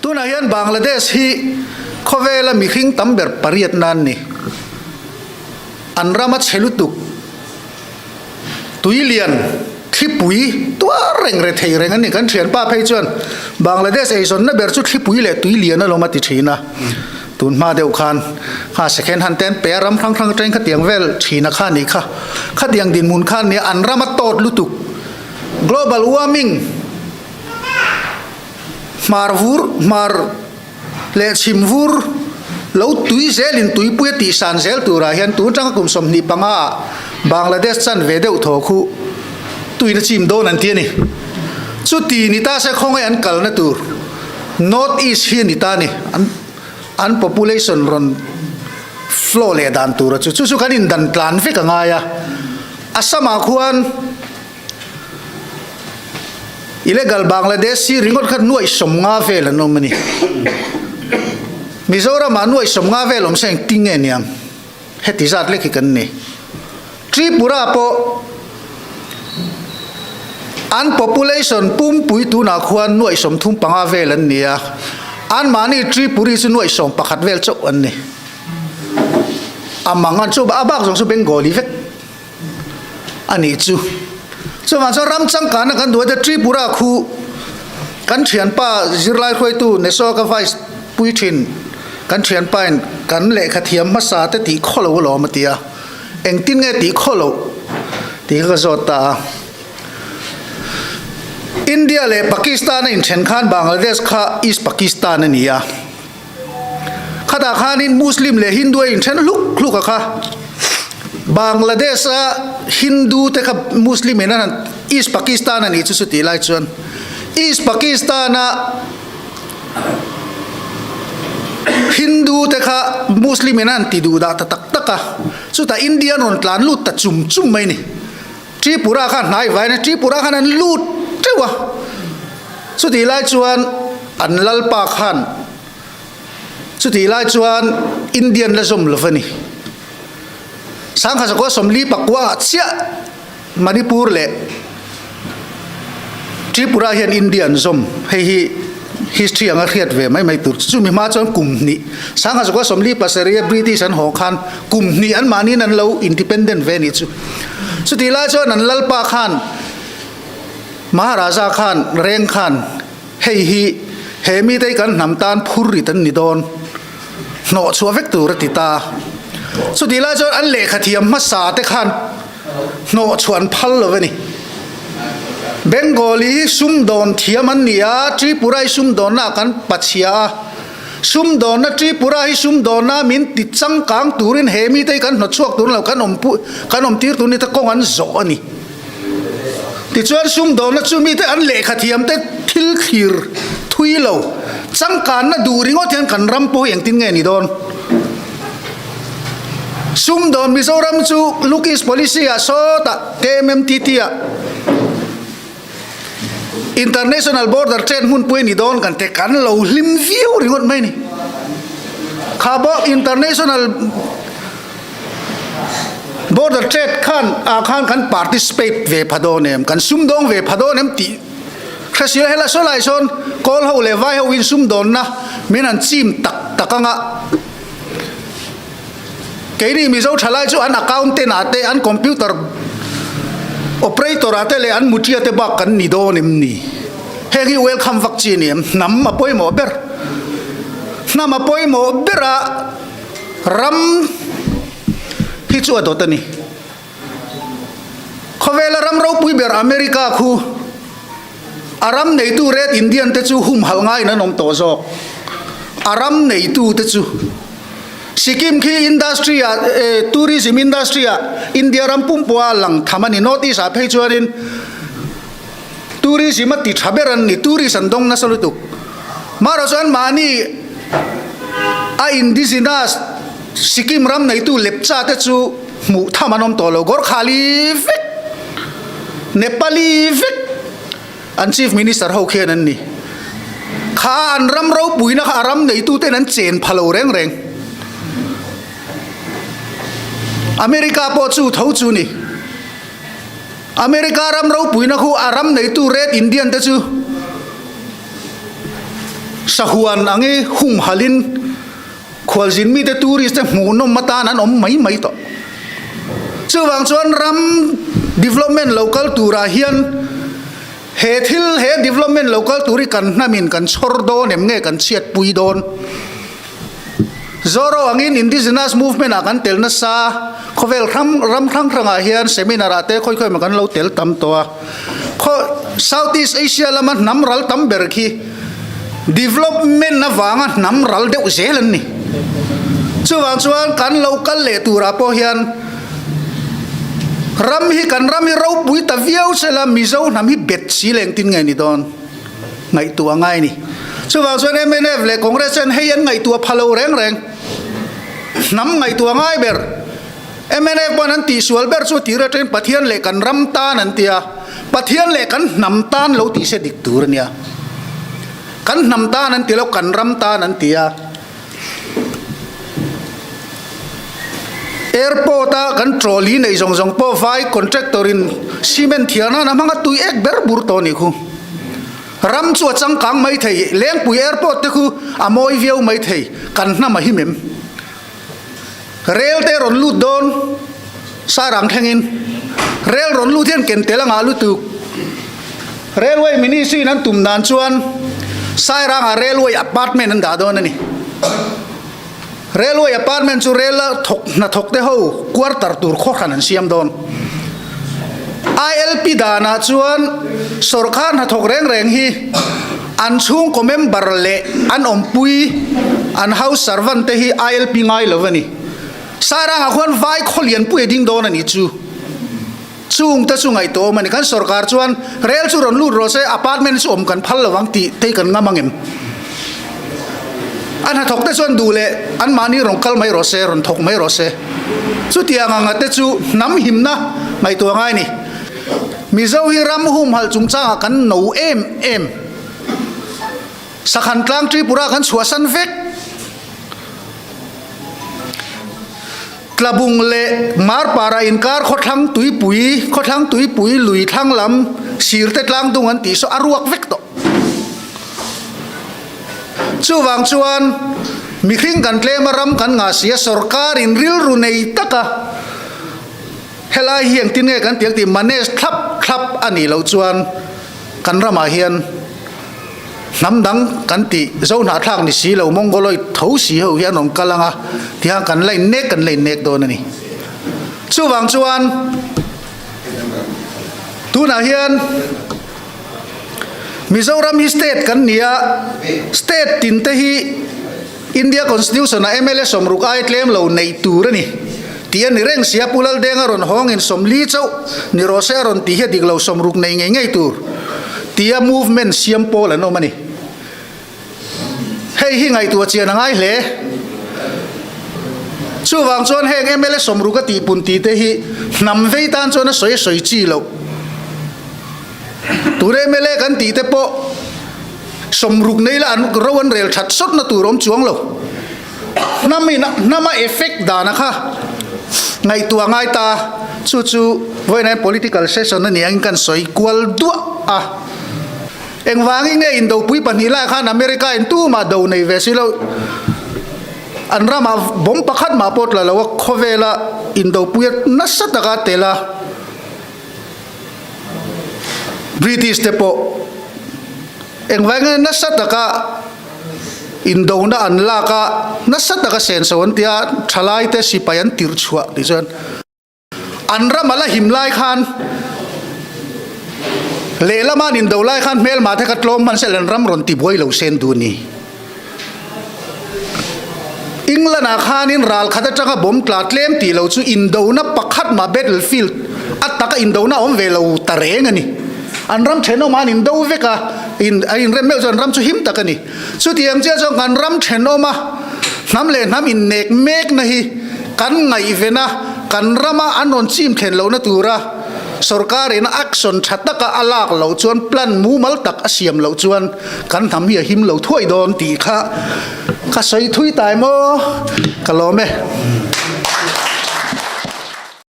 Tunah hian Bangladesh hi khawvela mihring tam ber pariatna an ni. An rama chhe lutuk, tui lian, thlipui tuar reng re thei reng a ni. Kan thianpa phei chuan Bangladesh eizawnna ber chu thlipui leh tui lian alawm a ti thin a. Tun hma deuh khan kha second hand te an pe a, ram hrang hrang atangin khatiang vel thina kha a nih kha. Khatiang dinhmun kha a nia, an rama tawt lutuk. Global warming hmar vur hmar leh chhim vur lo tui zelin tuipui a tihsan zel turah hian tun atanga kum 25 ah Bangladesh chan ve deuh thaw khu tuin a chim dawn an ti a ni. Chuti ni ta se khawngaih an kalna tur North East hi a ni ta a ni. An an population rawn flow leh dan tura chu chu chu kan indan tlan vek a ngai a. Assam ah khuan Illegal Bangladeshi ringawt kha nuaih 50 vel an awm a ni. Mizoram ah nuaih 50 vel awm se engtin nge niang? Heti zat lek hi kan ni. Tripura pawh an population pumpui tunah khuan nuaih 35 vel an ni a, anmahni Tripuri chu nuaih 11 vel chauh an ni. A mang an chu a bak zawng chu Bengali vek. A nih chu. Chuvang chuan ram changkana kan duh a Tripura khu kan thianpa zirlai hruaitu Neso ka vice pui thin kan thianpa in kan lehkha thiam hmasa te tih khaw lo alawm a ti a. Engtin nge tih khaw loh tih kha ka zawt ta a. India leh Pakistan a inthen khan Bangladesh kha East Pakistan a ni a. Khatah khanin Muslim leh Hindu a inthen hluk hluk a kha. Bangladesh a Hindu te kha Muslim in an han East Pakistan a nih chu chutih lai chuan East Pakistan a Hindu te kha Muslim in an han ti duh dah ta tak tak a. Chutah India an rawn tlan lut ta chum chum mai a ni. Tripura kha hnai vain a Tripura khan an lut teuh a. Chutih lai chuan an lalpa khan chutih lai chuan Indian la zawm lo va ni. Sangha zakua 49 ah chiah Manipur leh Tripura hian India an zawm. Hei hi history anga hriat ve mai mai tur. Chumi hma chuan kum hnih Sangha zakua 47 a British an haw khan kum hnih anmahniin an lo independent ve nih chu. Chutih lai chuan an lalpa khan Maharaja khan reng khan hei hi he mite hi kan hnam tan phur rit an ni dawn, hnawh chhuah vek tur a ti ta. Chutih lai chuan an lehkha thiam hmasa te khan hnawh chhuah an phal lo a ni. Bengali hi sumdawn thiam an ni a, Tripura hi sumdawnna ah kan pachhia a, sumdawnna Tripura hi sumdawnna min ti changkang turin he mite hi kan hnawt chhuak tur lo kan awm kan awm tir tur ni te kawng an zawh a ni. Tichuan sumdawnna chu mite an lehkha thiamte thil thlir thui lo, changkanna duh ringawt hian kan ram pawh hi engtin nge ni dawn? Sumdawn Mizoram chu Look East Policy ah sawtah KMMTT ah International Border Trade hmunpui a ni dawn kan ti kan lo hlim viau ringawt mai a ni. Kha bawk International Border trade khan ah khan kan participate ve pha dawn em, kan sumdawng ve pha dawn em tih hre si lo. Helai saw lai sawn kawl ho leh vai ho in sumdawnna min han chim tak tak anga keini Mizo thalai chu an accountant ah te an computer operator ah te leh an mutia te bak kan ni dawn em ni? Heng hi welcome vak chi a ni em? Hnam a pawimawh ber. Hnam a pawimawh ber a. Ram hi chu a dawt a ni. Khawvela ram ropui ber America khu a ram neitu Red Indian te chu humhalh ngaiin an awm tawh zawk. A ram neitu te chu Sikkim khi industry ah tourism industry ah India ram pumpua lang tham a ni. North East ah phei chuanin tourism a ti tha ber an ni. Tourist an dawng nasa lutuk. Marawh chuan mahni a indigenous Sikkim ram neitu Lepcha te chu hmuh tham an awm tawh lo. Gorkhali vek, Nepali vek an Chief Minister ho khian an ni. Kha an ram ropuina kha a ram neitu ten an chen pha lo reng reng. America pawh chu tho chu ni. America ram ropuina khu a ram neitu Red Indian te chu. Sahuan angi humhalin khualzin mite tourist te hmuhnawm atan an awm mai mai tawh. Chuvang chuan ram development lo kal turah hian he thil he development lo kal tur hi kan hnamin kan chhawr dawn em nge kan chhiatpui dawn? Zoro angin indigenous movement ah kan tel nasa, khawvel ram ram hrang hrangah hian seminar ah te khawi khawi emaw kan lo tel tam tawh a. Khaw South East Asia lama hnam ral tam ber khi development avanga hnam ral deuh zel an ni. Chuvang chuan kan lo kal leh turah pawh hian ram hi kan ram hi ropui ta viau sela Mizo hnam hi bet si leh engtin nge ni dawn? Ngaihtuah a ngai a ni. Chuvang chuan mnf leh Congress chuan hei an ngaihtuah pha lo reng reng. Hnam ngaihtuah ngai ber. Mnf pawn an tihsual ber chu tir atangin Pathian leh kan ram tan an ti a, Pathian leh kan hnam tan lo tih se dik tur a nia. Kan hnam tan an ti lo, kan ram tan an ti a. Airport a kan trolley nei zawng zawng pawh vai contractor in cement thiar nan a hmang a tui ek ber bur tawh a nih khu. Ram chu a changkang mai thei, Lengpui airport te khu a mawi viau mai thei, kan hnam a him em? Rel te rawn lut dawn Sairang thlengin rel rawn lut hian ken tel a ngah lutuk. Railway Ministry in an tum dan chuan Sairangah Railway Apartment an dah dawn a ni. Railway Apartment chu rel a thawk hnathawk te ho quarter tur khaw hran an siam dawn. ILP danah chuan sawrkar hnathawk reng reng hi an chhungkaw member leh an awmpui an house servant te hi ILP ngai lo a ni. Sairangah khuan vai khaw lianpui a ding dawn a nih chu. Chung te chu ngaihtuah awm a ni. Kan sorkar chuan rel chu rawn lut rawh se, apartment chu awm kan phal lo ang tih te hi kan ngam ang em? A hnathawk te chuan duh leh anmahni rawn kal mai rawh se, rawn thawk mai rawh se. Chutiang anga te chu hnam himna ngaihtuah ngai a ni. Mizo hi ram humhalh chungchangah kan no em em. Sakhan tlang Tripura kan chhuahsan vek. Tlabung leh Marpara inkar khawthlang tuipui, khawthlang tuipui lui thlang lam sirte tlang dung an tih saw a ruak vek tawh. Chuvang chuan mihring kan tlem a ram kan ngah si a, sorkar in rilru nei taka helai hi engtin nge kan ti ang tih manage thlap thlap a nih loh chuan kan ramah hian Hnam dang kan tih zo hnahthlak ni si lo Mongoloid tho si ho hi an rawn kal ang a, tihian kan la innek kan la innek dawn a ni. Chuvang chuan tunah hian Mizoram hi state kan ni a, state tin te hi India Constitution ah mla sawmruk ai tlem lo neih tur a ni tih a ni reng si a, Pu Laldenga rawn hawngin sawmli chauh ni rawh se a rawn tih hi a dik lo, sawmruk nei ngei ngei tur tia movement siam pawl an awm a ni. Hei hi ngaihtuah chian a ngai hle. Chuvang chuan heng mla sawmruk a tihpun tih te hi hnam vei tan chuan a sawi a sawi chi loh. Tur mla kan tih te pawh Sawmruk nei la an ro an rel that sawtna tur awm chuang lo. Hnam in hnama effect dana kha ngaihtuah ngai ta chu chu vawiin hian political session a ni angin kan sawi kual duah a. Engvangin nge indopui pahnih lai khan America in tumah do nei ve si lo an ramah bomb pakhat mah pawh tla lo a khawvela indopui a nasa taka tel a. British te pawh engvai nge nasa taka indona an lak a, nasa taka senso an tia thalai te sipai an tirh chhuah tih chuan an ram a la him lai khan lehlama an indo lai khan hmelma te kha tlawm hman sel an ram rawn ti buai lo sen duh a ni. England ah khanin ral khat atanga bomb tla tlem tih lo chu indona pakhat mah battlefield a taka indona awm ve lo ta reng a ni. An ram thenawmah an indo vek a, in a inrem meuh chuan an ram chu him tak a ni. Chutiang chiah chuan kan ram thenawma hnam leh hnam innek mekna hi kan ngaihven a, kan rama an rawn chim thlen lohna tura sorkar in action tha taka a lak loh chuan plan mumal tak a siam loh chuan Kan hnam hi a him lo thuai dawn tih kha ka sawi thui tai maw? Ka lawm e.